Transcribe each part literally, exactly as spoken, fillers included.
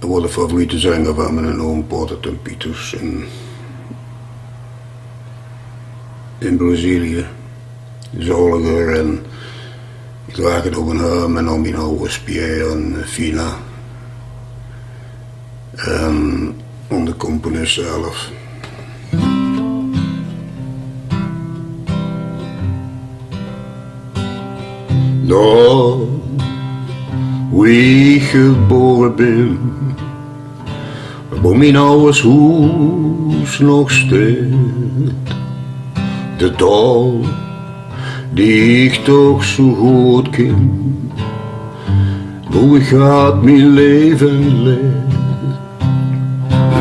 Waor de favoriete zenger vaan miene oom Pater Tom Pieters in, in Brazilië. Zaoliger. En iech draag 't ouch aon häöm en aon mien awwers Pierre en Fina. En aon de componist zelf. Dao, wie iech gebore bin, boe mien awwers hoes nog steit. De taol die iech toch zoe good kin, boe iech had mien leve leef.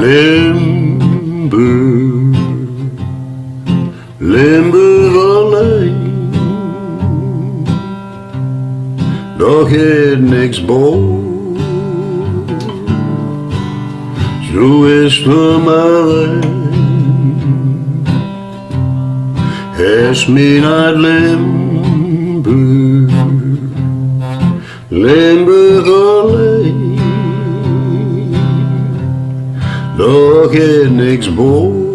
Limburg, Limburg allein, dao geit niks boe. Zoe is 't mer ein. Is mien hart Limburg, Limburg allein, dao geit niks boe.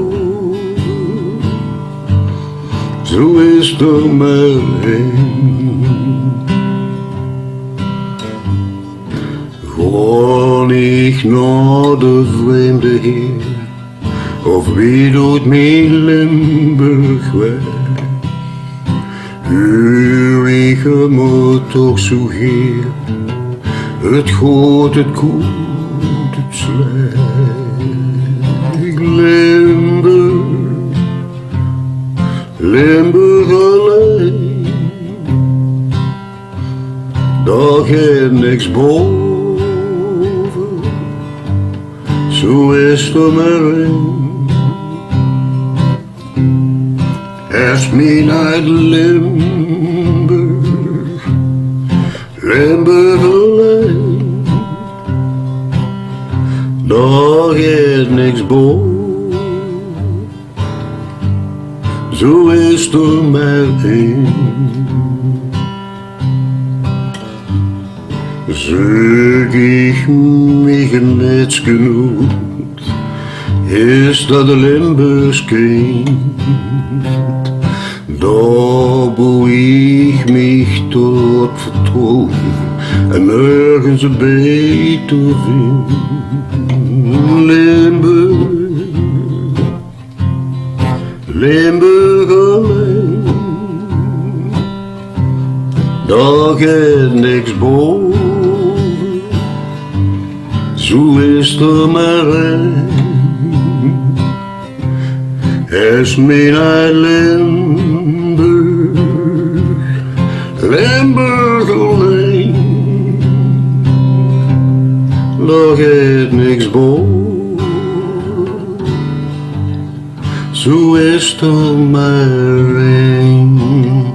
Zoe is 't mer ein. Goon iech nao de vreemde heer, of wie doet mien Limburg weg, huur iech 'm toch zoe geer. 't Good, 't koed, 't slech. Limburg, Limburg allein, dao geit niks boe. Zoe is 't mer ein. Is mien hart Limburg, Limburg allein, dao geit niks boe. Zoe is 't mer ein. Zeuk iech miech 'n mitske oet, is dat 'n Limburgs kind. Dao boe iech miech tot vertroew en nörges beter vin. Limburg, Limburg allein, dao geit niks boe. Zoe is 't mer ein. Is mien hart Limburg, Limburg allein, dao geit niks boe. Zoe is 't mer ein.